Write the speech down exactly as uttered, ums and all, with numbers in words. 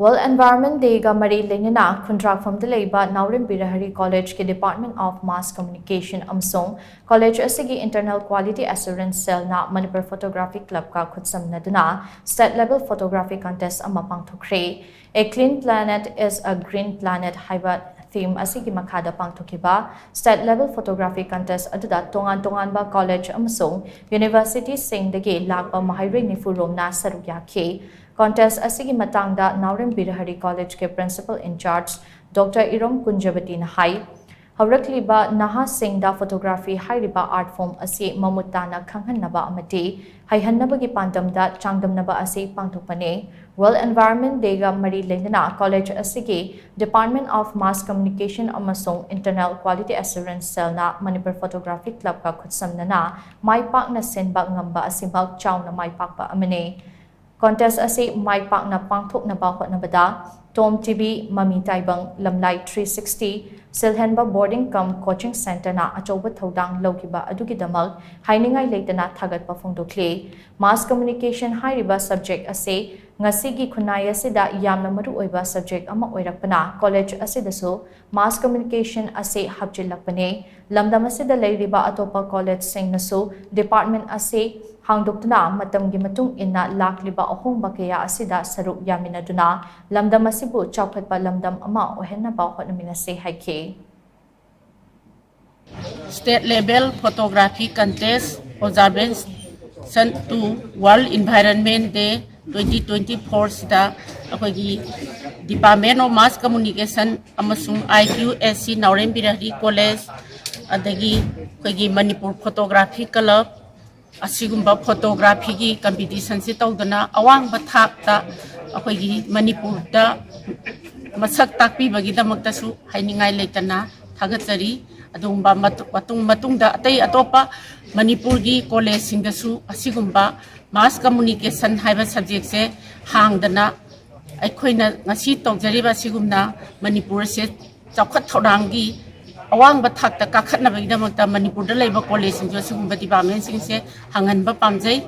World Environment Day-ꯒ ꯃꯔꯤ ꯂꯩꯅꯅ ꯈꯨꯟꯗ꯭ꯔꯥꯛꯐꯝꯗ ꯂꯩꯕ ꯅꯥꯎꯔꯦꯝ Birahari College-ꯀꯤ Department of Mass Communication ꯑꯃꯁꯨꯡ college ꯑꯁꯤꯒꯤ Internal Quality Assurance Cell-ꯅ Manipur Photography Club-ꯀ ꯈꯨꯠꯁꯝꯅꯗꯨꯅ State Level Photography Contest ꯑꯃ ꯄꯥꯡꯊꯣꯛꯈ꯭ꯔꯦ꯫ A Clean Planet is a Green Planet ꯍꯥꯏꯕ theme ꯑꯁꯤꯒꯤ ꯃꯈꯥꯗ ꯄꯥꯡꯊꯣꯛꯈꯤꯕ State Level Photography Contest ꯑꯗꯨꯗ ꯇꯣꯉꯥꯟ ꯇꯣꯉꯥꯟꯕ college ꯑꯃꯁꯨꯡ university-ꯁꯤꯡꯗꯒꯤ ꯂꯥꯛꯄ ꯃꯍꯩꯔꯣꯏ ꯅꯤꯐꯨ ꯔꯣꯝꯅ ꯁꯔꯨꯛ ꯌꯥꯈꯤ꯫ Contest ꯑꯁꯤꯒꯤ ꯃꯇꯥꯡꯗ ꯅꯥꯎꯔꯦꯝ Birahari College-ꯀꯤ Principal in Charge Doctor ꯏꯔꯣꯝ ꯀꯨꯟꯖꯕꯇꯤꯅ ꯍꯥꯏ, ꯍꯧꯔꯛꯂꯤꯕ ꯅꯍꯥꯁꯤꯡꯗ photography ꯍꯥꯏꯔꯤꯕ art form ꯑꯁꯤ ꯃꯃꯨꯠ ꯇꯥꯅ ꯈꯪꯍꯟꯅꯕ ꯑꯃꯗꯤ ꯍꯩꯍꯟꯅꯕꯒꯤ ꯄꯥꯟꯗꯝꯗ ꯆꯥꯡꯗꯝꯅꯕ ꯑꯁꯤ ꯄꯥꯡꯊꯣꯛꯄꯅꯤ꯫ World Environment Day-ꯒ ꯃꯔꯤ ꯂꯩꯅꯅ college ꯑꯁꯤꯒꯤ Department of Mass Communication ꯑꯃꯁꯨꯡ Internal Quality Assurance Cell-ꯅ Manipur Photography Club-ꯀ ꯈꯨꯠꯁꯝꯅꯅ ꯃꯥꯏ ꯄꯥꯛꯅ ꯁꯤꯟꯕ ꯉꯝꯕ ꯑꯁꯤꯃꯛ ꯆꯥꯎꯅ ꯃꯥꯏ ꯄꯥꯛꯄ ꯑꯃꯅꯤ꯫ Contest ꯑꯁꯤ ꯃꯥꯏ ꯄꯥꯛꯅ ꯄꯥꯡꯊꯣꯛꯅꯕ ꯍꯣꯠꯅꯕꯗ Tom T V, ꯃꯃꯤ ꯇꯥꯏꯕꯪ, ꯂꯝꯂꯥꯏ three sixty, ꯁꯤꯜꯍꯟꯕ boarding cum coaching centre-ꯅ ꯑꯆꯧꯕ ꯊꯧꯗꯥꯡ ꯂꯧꯈꯤꯕ ꯑꯗꯨꯒꯤꯗꯃꯛ ꯍꯥꯏꯅꯤꯡꯉꯥꯏ ꯂꯩꯇꯅ ꯊꯥꯒꯠꯄ ꯐꯣꯡꯗꯣꯛꯂꯤ꯫ Mass Communication ꯍꯥꯏꯔꯤꯕ subject ꯑꯁꯤ ꯉꯁꯤꯒꯤ ꯈꯨꯟꯅꯥꯏ ꯑꯁꯤꯗ ꯌꯥꯝꯅ ꯃꯔꯨꯑꯣꯏꯕ subject ꯑꯃ ꯑꯣꯏꯔꯛꯄꯅ college ꯑꯁꯤꯗꯁꯨ Mass Communication ꯑꯁꯤ ꯍꯥꯞꯆꯤꯜꯂꯛꯄꯅꯤ꯫ ꯂꯝꯗꯝ ꯑꯁꯤꯗ ꯂꯩꯔꯤꯕ ꯑꯇꯣꯞꯄ college-ꯁꯤꯡꯅꯁꯨ department ꯑꯁꯤ ꯍꯥꯡꯗꯣꯛꯇꯨꯅ ꯃꯇꯝꯒꯤ ꯃꯇꯨꯡ ꯏꯟꯅ ꯂꯥꯛꯂꯤꯕ ꯑꯍꯣꯡꯕ ꯀꯌꯥ ꯑꯁꯤꯗ ꯁꯔꯨꯛ ꯌꯥꯃꯤꯟꯅꯗꯨꯅ ꯂꯝꯗꯝ ꯑꯁꯤꯕꯨ ꯆꯥꯎꯈꯠꯄ ꯂꯝꯗꯝ ꯑꯃ ꯑꯣꯏꯍꯟꯅꯕ ꯍꯣꯠꯅꯃꯤꯟꯅꯁꯤ ꯍꯥꯏꯈꯤ꯫ State Level Photography Contest Observation to World Environment Day twenty twenty-four-ꯁꯤꯗ ꯑꯩꯈꯣꯏꯒꯤ Department of Mass Communication ꯑꯃꯁꯨꯡ I Q S C Naorem Birahari College, ꯑꯗꯒꯤ ꯑꯩꯈꯣꯏꯒꯤ ꯃꯅꯤꯄꯨꯔ Photography Club, ꯑꯁꯤꯒꯨꯝꯕ photography-ꯒꯤ competition-ꯁꯤ ꯇꯧꯗꯅ ꯑꯋꯥꯡꯕ ꯊꯥꯛꯇ ꯑꯩꯈꯣꯏꯒꯤ ꯃꯅꯤꯄꯨꯔꯗ ꯃꯁꯛ ꯇꯥꯛꯄꯤꯕꯒꯤꯗꯃꯛꯇꯁꯨ ꯍꯥꯏꯅꯤꯡꯉꯥꯏ ꯂꯩꯇꯅ ꯊꯥꯒꯠꯆꯔꯤ꯫ ꯑꯗꯨꯒꯨꯝꯕ ꯃꯇꯨ-, ꯃꯇꯨꯡ, ꯃꯇꯨꯡꯗ ꯑꯇꯩ ꯑꯇꯣꯞꯄ ꯃꯅꯤꯄꯨꯔꯒꯤ college-ꯁꯤꯡꯗꯁꯨ ꯑꯁꯤꯒꯨꯝꯕ mass communication ꯍꯥꯏꯕ subject-ꯁꯦ ꯍꯥꯡꯗꯅ ꯑꯩꯈꯣꯏꯅ ꯉꯁꯤ ꯇꯧꯖꯔꯤꯕ ꯑꯁꯤꯒꯨꯝꯅ ꯃꯅꯤꯄꯨꯔꯁꯦ ꯆꯥꯎꯈꯠ ꯊꯧꯔꯥꯡꯒꯤ ꯑꯋꯥꯡꯕ ꯊꯥꯛꯇ ꯀꯥꯈꯠꯅꯕꯒꯤꯗꯃꯛꯇ ꯃꯅꯤꯄꯨꯔꯗ ꯂꯩꯕ college-ꯁꯤꯡꯁꯨ ꯑꯁꯤꯒꯨꯝꯕ department-ꯁꯤꯡꯁꯦ ꯍꯥꯡꯍꯟꯕ ꯄꯥꯝꯖꯩ꯫